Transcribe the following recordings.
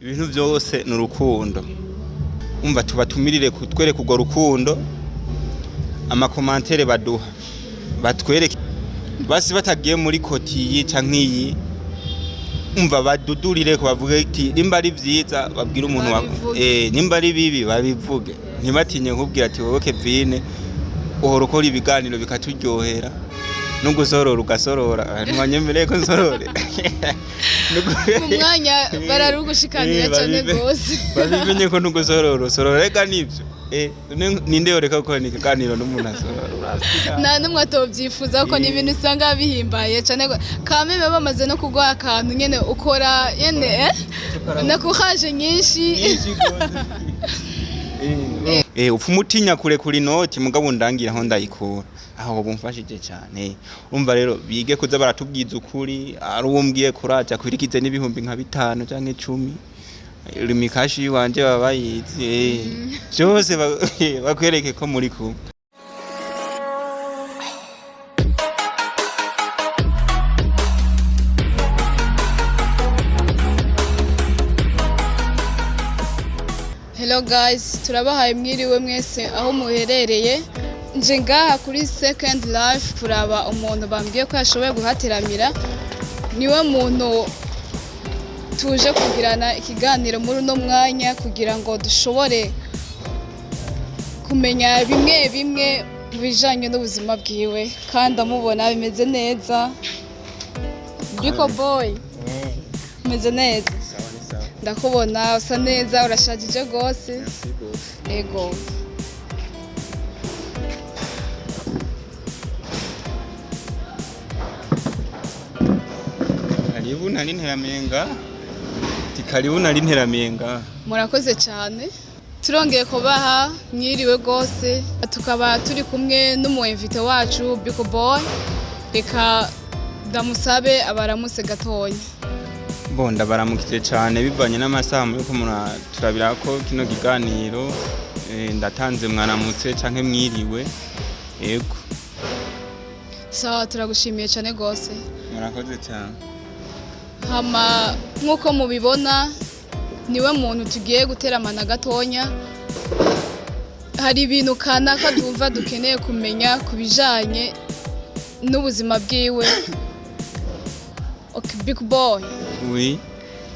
Ibintu byose ni urukundo. Umva, tubatumirire kutwereka urwo rukundo, ama commentaires baduha batwereke, basi batagiye muri côté iyi canke iyi. Umva, badudurire ko bavuge ati nimba ari vyiza babwire umuntu wa Babivuge. Nimba ari bibi babivuge, ntibatinye nkubwira ati: "Wowe Kevine uhora ukora ibiganiro bikaturyohera, no gusorora ugasorora." Ntiwanyemereye ko nsorore? Mu mwanya bararugushikanira cyane rwose. Babimenye ko nugusorora usorora. Reka nivyo. Ninde yoreka gukorana ikiganiro n'umuntu asorora? Urasiga. Nta n'umwe atobyifuza ko ni ibintu usanga bihimbaye cyane kame, baba bamaze no kuguha akantu nyene ukora nyene na courage nyinshi. Upfa umutinya kurekura inoti, mugabo undangira aho ndayikura, aho bumfashije cyane. Umva rero, bige kuza baratubwiza ukuri. Ari uwo mbwiye kuraja kwirikize n'ibihumbi nka 5 canke 10, Lumicash yiwanje baba bayizi. Byose bakwereke ko muri kumwe. Hello guys, turabahaye mwiriwe mwese aho muherereye. Nje ngaha kuri Second Life kuraba umuntu bambwiye ko yashoboye guhateramira. Niwe muntu tuje kugirana ikiganiro muri uno mwanya kugira ngo dushobore kumenya bimwe bimwe mu bijanye n'ubuzima bwiwe, kandi amubona bimeze neza. Biko Boy, umeze neza? Ndakubona usa neza, urashajije rwose. Ego. Karibu, nari nteramenga. Ati karibu, nari nteramenga. Murakoze cyane. Turongeye kubaha mwiriwe rwose, tukaba turi kumwe n'umu invité wacu Biko Boy. Reka ndamusabe abaramutse gatonya. Bo, ndabaramukije cyane bivanye n'amasaha muriko turabira ko kino kiganiro. Ndatanze mwaramutse canke mwiriwe, yego. Sawa, turagushimiye cyane rwose. Murakoze cyane. Hama nk'uko mubibona, niwe muntu tugiye guteramana gatonya. Hari ibintu kanaka twumva dukeneye kumenya ku bijanye n'ubuzima bwiwe. Okay, Big Boy. Oui.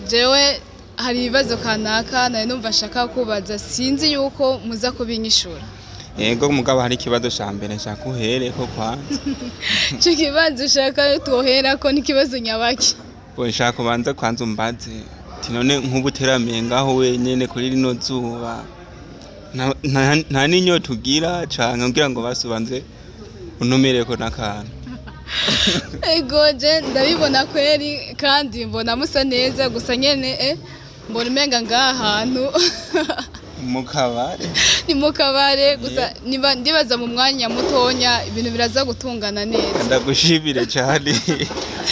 Jewe hari ibibazo kanaka nari numva nshaka kubaza, sinzi yuko muza kubinyishura. Yego, mugabo hari ikibazo ca mbere nshaka uhereko kwanza. Ico kibazo ushaka twoherako n'ikibazo nyabaki? Bo, nshaka ubanza kwanza umbaze ati none nk'ubu uteramiye ngaho wenyene kuri rino zuba, nta n'inyota ugira, canke kugira ngo basi ubanze untumireko n'akantu? Ego, je ndabibona kweri, kandi mbona musa neza gusa nyene mbona umenga ngaha hantu mu kabare. Ni mu kabare gusa. Ndibaza mu mwanya mutonya ibintu biraza gutungana neza. Ndagushimire cyane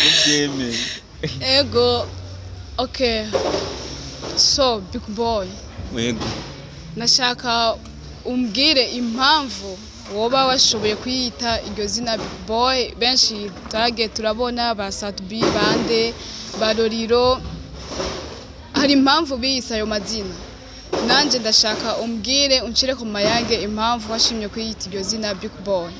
ubyemeye. Ego, okay, so Big Boy, Yego. nashaka umbwire impamvu woba washoboye kwiyita iryo zina Big Boy. Benshi twagiye turabona ba Sat-B, bande ba Lolilo, hari impamvu biyise ayo mazina. Nanje ndashaka umbwire, uncire ku mayange impamvu washimye kwiyita iryo zina Big Boy.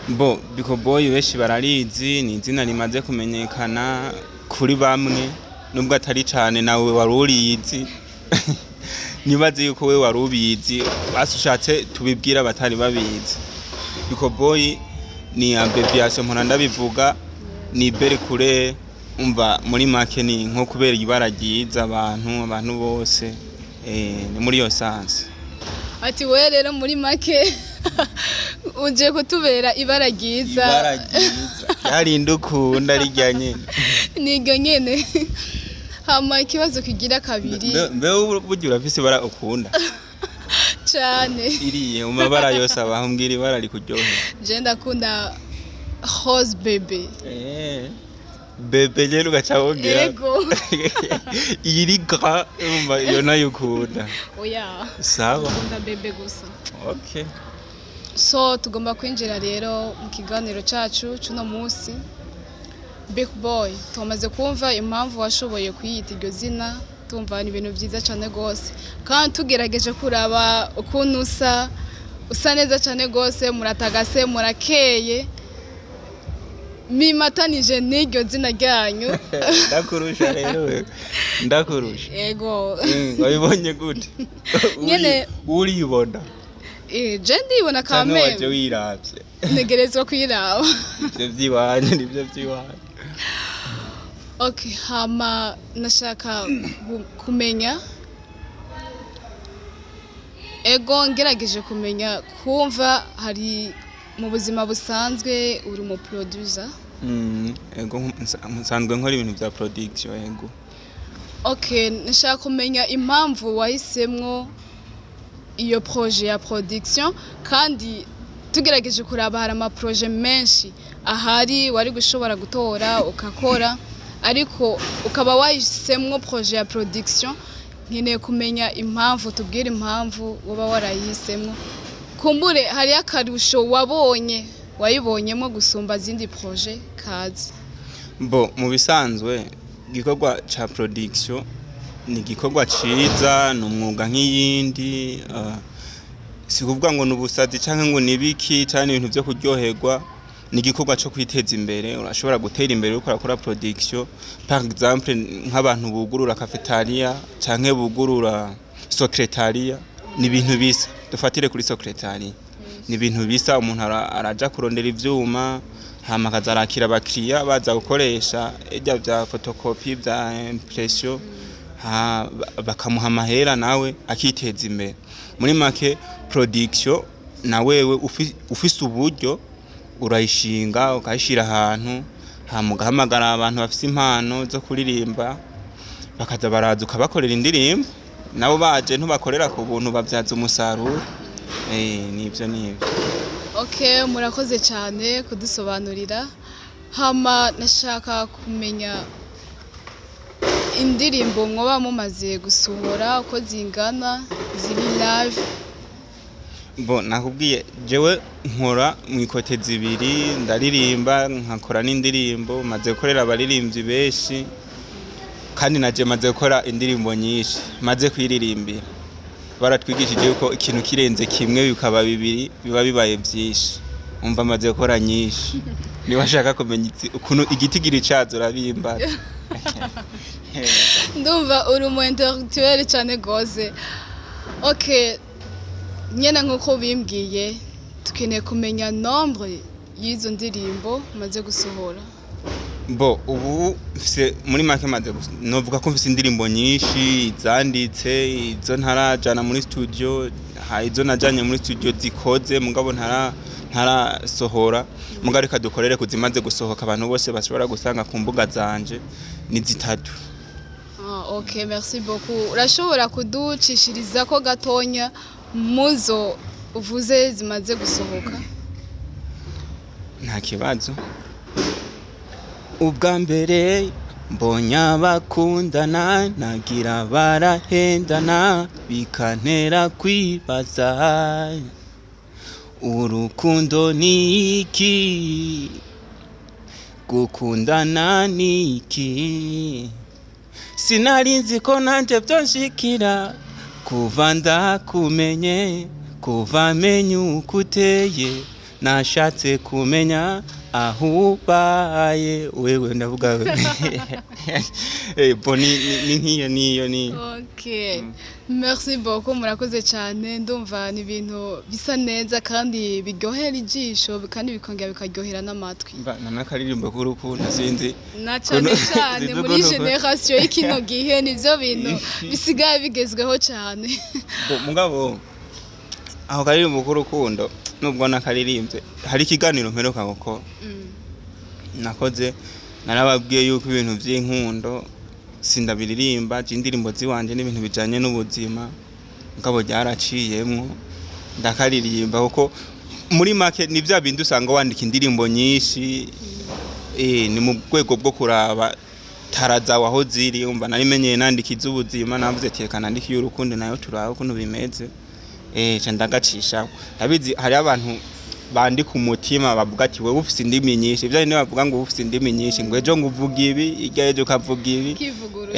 Bo, Biko Boy benshi bararizi, ni izina rimaze kumenyekana kuri bamwe, nubwo atari cane. Nawe wari urizi, nibaze yuko we wari ubizi, basi ushatse tubibwira abatari babizi. Biko Boy ni abbreviation, mpora ndabivuga, ni belle couleur. Umva, muri make ni nko kubera ibara ryiza abantu bose, ni muri iyo sens. Ati we rero muri make uje kutubera ibara ryiza. Ibara ryiza ryarinde ukunda rirya nyene. Niryo nyene. Hama ikibazo kigira kabiri. Mbe burya urafise ibara ukunda? Cane. Iriye mu mabara yose abaho, mbwira ibara rikuryohera. Je ndakunda rose bébé. Bébé rero ugaca wongera Ego. iyi iri gra, urumva iyo nayo ukunda? Oya. Sawa. Ndakunda bébé gusa. Okay. So tugomba kwinjira rero mu kiganiro cacu cuno munsi. Big Boy, tumaze kumva impamvu washoboye kwiyita iryo zina. Tumva ni ibintu byiza cyane rwose, kandi tugerageje kuraba ukuntu usa, usa neza cyane rwose, muratagase, murakeye, mimatanije n'iryo zina ryanyu. Ndakurusha rero wewe. Ndakurusha. Ego. Wabibonye gute? Nyene- Uribona? Je ndibona. Canke waje Kameme wiravye? Ntegerezwa kuyiraba. Ivyo vy'iwanyu nivyo vy'iwanyu. Okay, hama nashaka kumenya, ego, ngerageje kumenya kumva hari mu buzima busanzwe uri mu producer. Ego, nsanzwe nkora ibintu vya production, ego. Okay, nashaka kumenya impamvu wahisemwo iyo projet ya production, kandi tugerageje kuraba hari ama projet menshi ahari wari gushobora gutora ukakora, ariko ukaba wahisemwo projet ya production. Nkeneye kumenya impamvu, tubwire impamvu woba warayihisemwo. Kumbure hariyo akarusho wabonye wayibonyemo gusumba izindi projet kazi. Bo, mu bisanzwe igikorwa ca production ni igikorwa ciza, ni umwuga nk'iyindi. Si kuvuga ngo ni ubusazi canke ngo ni ibiki canke ibintu vyo kuryoherwa, ni igikorwa co kwiteza imbere. Urashobora gutera imbere uriko urakora production. Par exemple, nk'abantu bugurura cafetaria canke bugurura secrétariat, ni ibintu bisa. Dufatire kuri secrétariat, ni ibintu bisa. Umuntu araja kurondera ivyuma, hama akaza arakira abakiriya baza gukoresha irya vya photocopie, vya impression, bakamuha amahera, nawe akiteza imbere. Muri make, production na wewe ufise uburyo urayishinga, ukayishira ahantu, hama ugahamagara abantu bafise impano zo kuririmba, bakaza baraza ukabakorera indirimbo. Nabo baje ntubakorera ku buntu, babyaza umusaruro. Nivyo nivyo. Okay, murakoze cyane kudusobanurira. Hama nashaka kumenya indirimbo mwoba mumaze gusohora uko zingana ziri live. Bo, nakubwiye, jewe nkora mu ikote zibiri: ndaririmba, nkakora n'indirimbo. Maze gukorera abaririmbyi benshi, kandi naje maze gukora indirimbo nyinshi maze kwiririmbira. Baratwigishije yuko ikintu kirenze kimwe bikaba bibiri biba bibaye byinshi. Umva, maze gukora nyinshi. Niba ashaka kumenya ukuntu igitigiri cazo, urabimbaza. Ndumva uri umu intellectuel cyane gose. Okay, nyene nkuko bimbwiye, dukeneye kumenya nombre y'izo ndirimbo maze gusohora. Bo, ubu mfise, muri make maze novuga ko mfise indirimbo nyinshi izanditse, izo ntarajana muri studio, ha izo najanye muri studio zikoze mugabo ntarasohora. Mugabo reka dukorere kuzimaze gusohoka, abantu bose bashobora gusanga ku mbuga zanje, ni zitatu. Ah, ok, merci beaucoup. Urashobora kuducishiriza ko gatonya muzo uvuze zimaze gusohoka? Nta kibazo. Ubwa mbere mbonye abakundana, nagira barahendana, bikantera kwibaza: urukundo ni iki? Gukundana ni iki? Sinari nzi ko nanjye byonshikira. Kuva ndakumenye, kuva menye uko uteye, nashatse kumenya aho ubaye wewe. Ndavuga bo ni nk'iyo niyo ni. Ok, merci beaucoup, murakoze cyane. Ndumva ni ibintu bisa neza kandi biryohera ijisho, kandi bikongera bikaryohera n'amatwi. Mba n'akaririmbo k'urukundo, sinzi. Na cyane cyane sinzi muri génération y'ikino gihe, nivyo bintu bisigaye bigezweho cyane. Bo, mugabo aho karirimbo k'urukundo, nubwo nakaririmbye, hari ikiganiro mperuka gukora nakoze, narababwiye yuko ibintu by'inkundo sindabiririmba. Je indirimbo ziwanje n'ibintu bijanye n'ubuzima, mugabo ryaraciyemwo ndakaririmba, kuko muri make ni bya bindi usanga wandika indirimbo nyinshi, ni mu rwego rwo kuraba tara zawe aho ziri. Umva, narimenyeye nandika iz'ubuzima, navuze ati reka nandike iy'urukundo nayo, turabe ukuntu bimeze. Ca ndagacishaho. Ndabizi hariho abantu Bandi ku mutima bavuga ati: "Wewe ufise indimi nyinshi." Ivyo ni bavuga ngo ufise indimi nyinshi, ngo ejo ngo uvuga ibi, irya ejo ukavuga ibi. Kivuguru.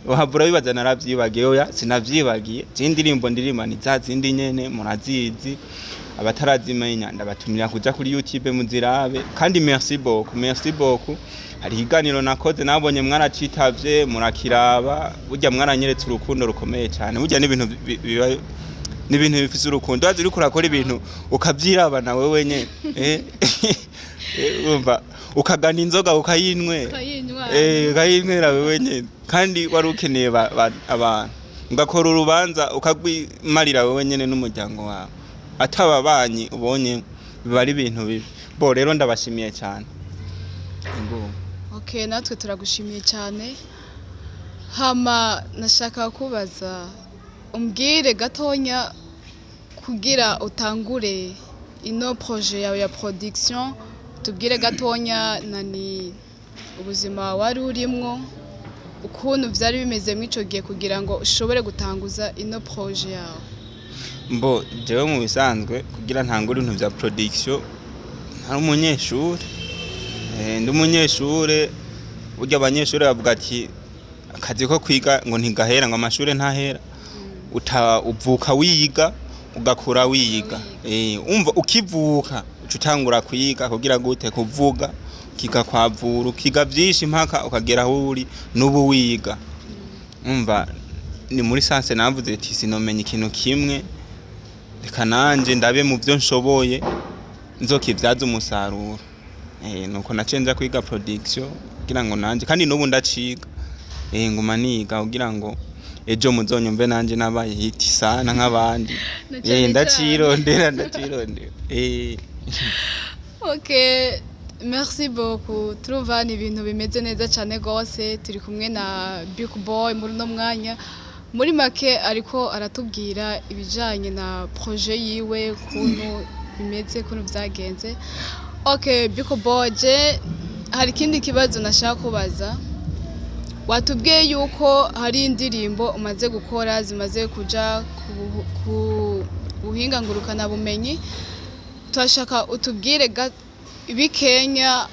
Uhavura wibaza naravyibagiye. Oya, sinavyibagiye. Je indirimbo ndirimba ni za zindi nyene murazizi. Abatarazimenya ndabatumira kuja kuri YouTube muzirabe. Kandi merci beaucoup, merci beaucoup. Hari ikiganiro nakoze, nabonye mwaracitavye murakiraba. Burya mwaranyeretse urukundo rukomeye cyane. Burya n'ibintu biba n'ibintu bifise urukundo. Wazi uriko urakora ibintu ukavyirabana wewe nyene, urumva ukagana inzoga ukayinywera. Ukayinywa. Ukayinywera wewe nyene, kandi wari ukeneye abantu. Ugakora urubanza ukagwimarira wewe nyene n'umuryango wawe, atababanyi ubonye, biba ari ibintu bibi. Bo rero ndabashimiye cyane. Ego. Okay, natwe turagushimiye cyane. Hama nashaka kubaza, umbwire gatonya kugira utangure ino projet yawe ya production, tubwire gatonya nani ubuzima wari urimwo, ukuntu vyari bimeze mw'ico gihe kugira ngo ushobore gutanguza ino projet yawe. Mbo jewe mu bisanzwe kugira ntangure ibintu vya production ntari umunyeshure. Ndi umunyeshure. Burya abanyeshure bavuga ati akazi ko kwiga ngo ntigahera, ngo amashure ntahera. Uta uvuka wiga, ugakura wiga. Umva, ukivuka uca utangura kwiga kugira gute? Kuvuga, ukiga kwavura, ukiga vyinshi mpaka ukagera aho uri n'ubu wiga. Umva, ni muri sanse navuze ati sinomenya ikintu kimwe, reka nanje ndabe mu byo nshoboye nzokivyaza umusaruro. Nuko naciye nja kwiga production kugira ngo nanje, kandi n'ubu ndaciga, nguma niga kugira ngo ejo muzonyumve nanje nabaye hit sana nk'abandi. Na cane. Ndacirondera, ndacirondera. Ok, merci beaucoup. Turumva ni ibintu bimeze neza cyane rwose. Turi kumwe na Big Boy muri uno mwanya. Muri make ariko aratubwira ibijanye na projet yiwe, ukuntu bimeze, ukuntu byagenze. Ok, Big Boy, je hari ikindi kibazo nashaka kubaza. Watubwiye yuko hari indirimbo umaze gukora zimaze kuja ku buhinga ngurukanabumenyi. Turashaka utubwire bikenya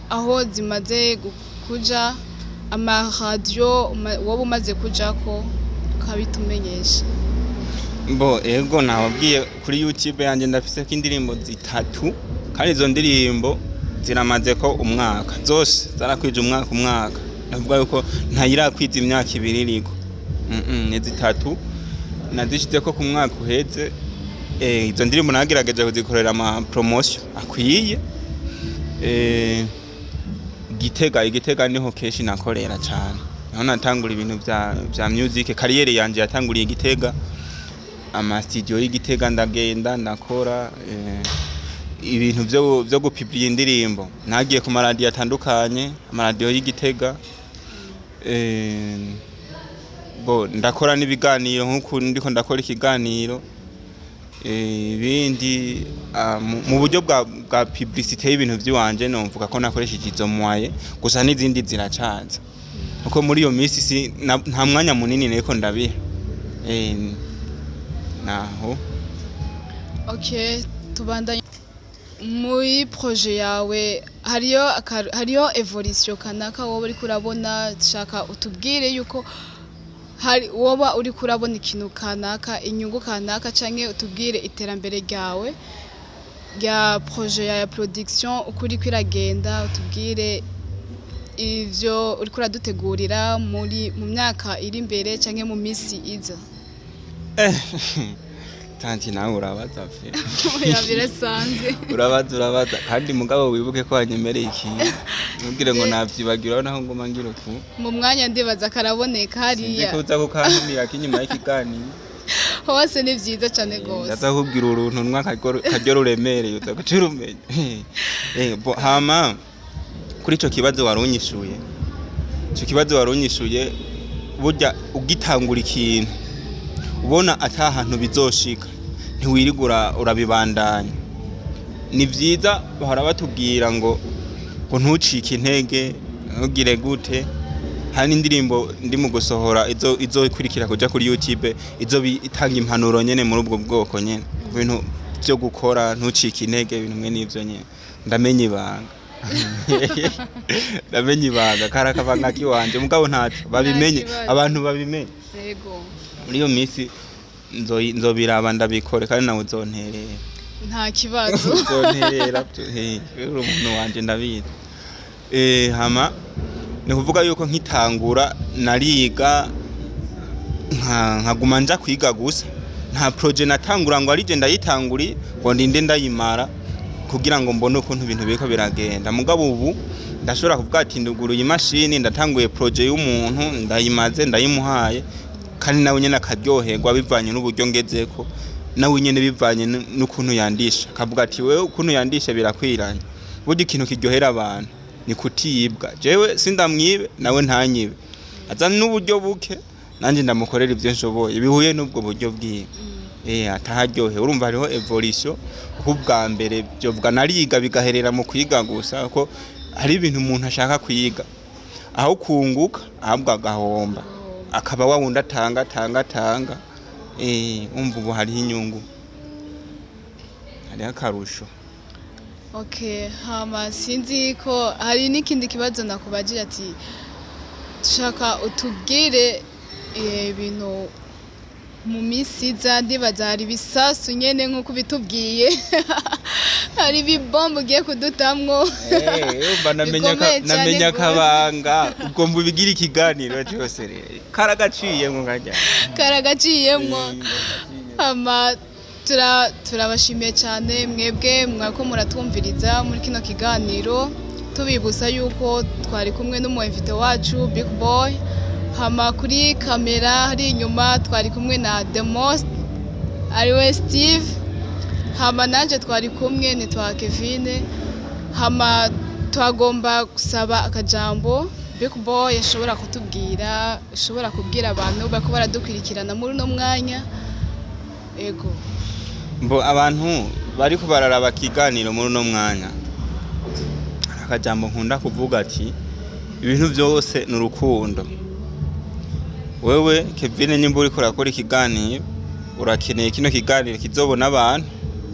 aho zimaze kuja, amaradiyo woba umaze kujako, ukabitumenyesha. Bo ego, nababwiye kuri YouTube yanjye ndafise ko indirimbo zitatu, kandi izo ndirimbo ziramaze ko umwaka, zose zarakwije umwaka umwaka. Ndavuga yuko ntayirakwiza imyaka 2 iriko. Ni zitatu nazishize ko ku mwaka uheze. Izo ndirimbo nagerageje kuzikorera ama promotion akwiye. Gitega, igitega niho kenshi nakorera cyane, niho natangura ibintu vya music. Carrière yanje yatanguriye Gitega, ama studio y'Igitega ndagenda ndakora, ibintu vyo gupublier indirimbo. Nagiye ku maradiyo atandukanye, amaradiyo y'Igitega. Bo ndakora n'ibiganiro nk'uku ndiko ndakora ikiganiro. Ibindi mu buryo bwa publicité y'ibintu vy'iwanje, nomvuga ko nakoresheje izo moyens gusa, n'izindi ziracaza, kuko muri iyo minsi si nta mwanya munini nariko ndabiha. Naho. Ok, tubandanye muri projet yawe. Hariyo hariyo évolution kanaka woba uriko urabona. Shaka utubwire yuko hari woba uriko urabona ikintu kanaka, inyungu kanaka, canke utubwire iterambere ryawe rya projet ya production uko uriko iragenda, utubwire ivyo uriko uradutegurira muri mu myaka iri imbere canke mu misi iza. Tanti, nawe urabaza pe. Oya, birasanzwe. Urabaza, urabaza, kandi mugabo wibuke ko wanyemereye ikintu, ntubwire ngo navyibagira naho ngoma ngira uku. Mu mwanya ndibaza karaboneka Sinzi hariya. ko uza kukantumira k'inyuma y'ikiganiro. Hose ni vyiza cane gose. Ndaza kukubwira uruntu nwa karyo ruremereye, uza guca urumenya. Bo hama kuri ico kibazo warunyishuye, ico kibazo warunyishuye, burya ugitangura ikintu ubona ata hantu bizoshika, ntiwirigura urabibandanya. Ni vyiza, bahora batubwira ngo ntucike intege, ntugire gute. Hari n'indirimbo ndi mu gusohora izokurikira kuja kuri YouTube, izo itanga impanuro nyene muri ubwo bwoko nyene ku bintu. byo gukora, ntucike intege, ibintu mwe n'ivyo nyene. Ndamenye ibanga, ndamenye ibanga, kari akabanga kiwanje, mugabo ntaco babimenye. Kibazo. Abantu babimenye. Yego. Muri iyo minsi nzobiraba ndabikore, kandi nawe uzonterera. Nta kibazo. Uzonterera, uri umuntu wanje, ndabizi. Hama ni kuvuga yuko nkitangura nariga, nkaguma nja kwiga gusa, nta projet natangura ngo arije ndayitanguri ngo ndinde ndayimara kugira ngo mbone ukuntu ibintu biriko biragenda. Mugabo ubu ndashobora kuvuga ati nduguruye imashini, ndatanguye projet y'umuntu, ndayimaze, ndayimuhaye, kandi nawe nyene akaryoherwa bivanye n'uburyo ngezeko, nawe nyene bivanye n'ukuntu yandisha, akavuga ati wewe ukuntu yandisha birakwiranye. Burya ikintu kiryohera abantu ni kutibwa. Jewe sindamwibe, nawe ntanyibe, aza n'uburyo buke, nanjye ndamukorera ibyo nshoboye bihuye n'ubwo buryo bwiwe, ataharyohe. Urumva hariho evolution, kuko ubwa mbere byovuga nariga bigaherera mu kwiga gusa, ko hari ibintu umuntu ashaka kwiga aho kunguka ahubwo agahomba, akaba wa wundi atanga, atanga, atanga. Umva, ubu hariho inyungu, hariho akarusho. Okay, hama sinzi ko hari n'ikindi kibazo nakubajije, ati dushaka utubwire ibintu mu minsi iza. Ndibaza hari ibisasu nyene nk'uko ubitubwiye, hari ibibombe ugiye kudutamwo. Umva, namenya Bikomeye cane namenya gose. akabanga, ubwo mbubigira ikiganiro cyose rero karagaciyemwo kajya. Karagaciyemwo. Hama turabashimiye cyane mwebwe mwako muratwumviriza muri kino kiganiro, tubibutsa yuko twari kumwe n'umu invité wacu Big Boy. Hama kuri kamera hari inyuma twari kumwe na The Most, ariwe Steve. Hama nanje twari kumwe nitwa Kevine. Hama twagomba gusaba akajambo Big Boy ashobora kutubwira, ashobora kubwira abantu bako baradukurikirana muri uno mwanya. Ego. Mbo abantu bariko bararaba ikiganiro muri uno mwanya, hari akajambo nkunda kuvuga ati ibintu byose ni urukundo. Wewe Kevin, nimba uriko urakora ikiganiro, urakeneye kino kiganiro kizobona abantu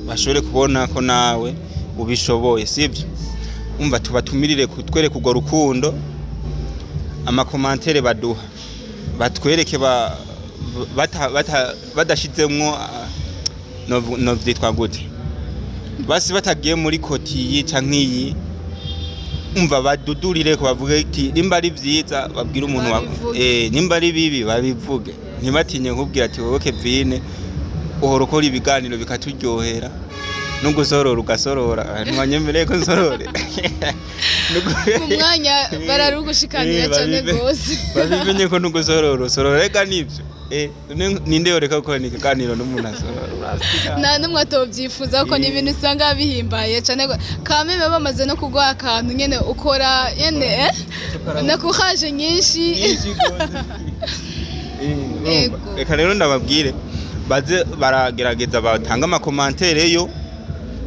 bashobore kubona ko nawe ubishoboye, sibyo? Umva, tubatumirire kutwereka urwo rukundo, ama commentaires baduha batwereke badashizemwo novyitwa gute, basi batagiye muri côté iyi canke iyi. Umva, badudurire ko bavuge ati nimba ari vyiza babwire umuntu Babivuge. Nimba ari bibi babivuge, ntibatinye kubwira ati wowe Kevine uhora ukora ibiganiro bikaturyohera, no gusorora ugasorora. Ntiwanyemereye ko nsorore? Mu mwanya bararugushikanira cyane rwose. Babimenye ko nugusorora usorora, reka nivyo. Ninde yoreka gukora ikiganiro n'umuntu asorora? Urasiga. Nta n'umwe atobyifuza, ko ni ibintu usanga bihimbaye cyane, kame baba bamaze no kuguha akantu nyene ukora nyene na courage nyinshi. Nyinshi gose. Urumva. Ego. Reka rero ndababwire baze baragerageza batanga ama commentaires yo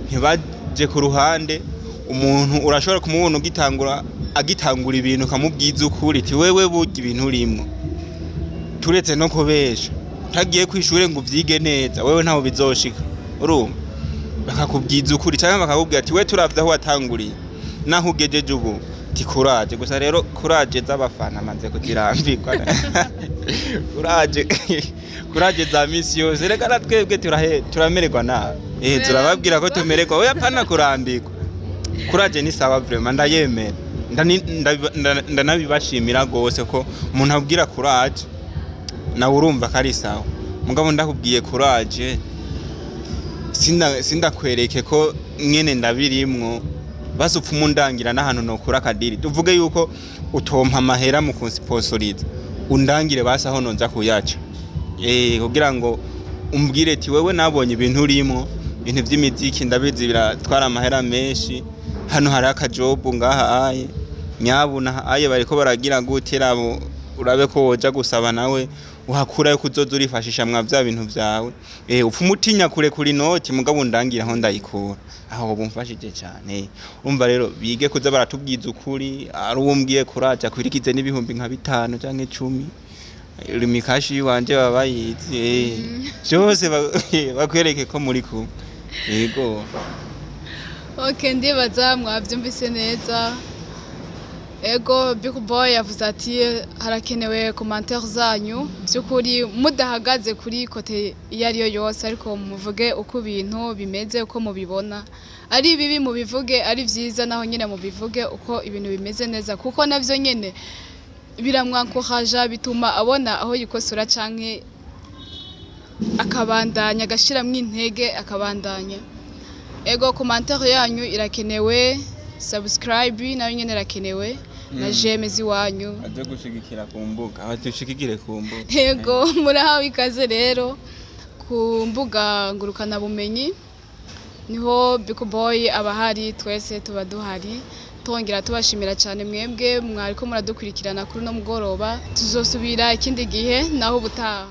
ntibaje ku ruhande. Umuntu urashobora kumubona ugitangura, agitangura ibintu, ukamubwiza ukuri ati wewe burya ibintu urimwo, turetse no kubesha, utagiye kw'ishure ngo uvyige neza, wewe ntaho bizoshika. Urumva, bakakubwiza ukuri cyangwa bakakubwira ati we turavye aho watanguriye naho ugejeje ubu, ti courage gusa. Rero courage z'abafana amaze kuzirambirwa, courage, courage za misi yose. Reka na twebwe turamererwa nabi, turababwira ko tumererwa. Oya, pana kurambirwa, courage ni sawa, vraiment ndayemera. Ndanabibashimira gose ko umuntu abwira courage nawe urumva ko ari sawa. Mugabo ndakubwiye courage, sindakwereke ko mwene ndabirimwo, basi upfuma undangira n'ahantu nokura akadiri. Tuvuge yuko utompa amahera mu kunsponsoriza, undangire basi aho noza kuyaca, kugira ngo umbwire ati wewe nabonye ibintu urimwo, ibintu vy'imiziki ndabizi biratwara amahera menshi, hano hari akajobu ngaha aye nyabuna aye bariko baragira gute, rabo urabe ko woja gusaba nawe uhakura yo kuzoza urifashisha mwa vya bintu vyawe. Upfuma utinya kurekura inoti, mugabo undangira aho ndayikura, aho bumfashije cyane. Umva rero, bige kuza baratubwiza ukuri. Ari uwo mbwiye kuraja akwirikize n'ibihumbi nka 5 canke 10, Lumicash wanje baba bayizi, byose bakwereke ko muri kumwe. Yego. Ok, ndibaza mwabyumvise neza. Ego, Big Boy yavuze ati harakenewe commentaire zanyu, by'ukuri mudahagaze kuri côté iyo ariyo yose, ariko muvuge uko ibintu bimeze, uko mubibona. Ari bibi mubivuge, ari byiza naho nyine mubivuge uko ibintu bimeze neza, kuko navyo nyine biramwankoraja, bituma abona aho yikosora canke akabandanya, agashiramwo intege akabandanya. Ego, commentaire yanyu irakenewe, subscribe nayo nyene irakenewe, na j'aime ziwanyu. Aje gushigikira ku mbuga, adushigikire ku mbuga. Ego, murahawe ikaze rero ku mbuga ngurukanabumenyi, niho Big Boy aba ahari, twese tuba duhari. Tongera tubashimira cyane mwebwe mwariko muradukurikirana kuri uno mugoroba. Tuzosubira ikindi gihe, naho ubutaha.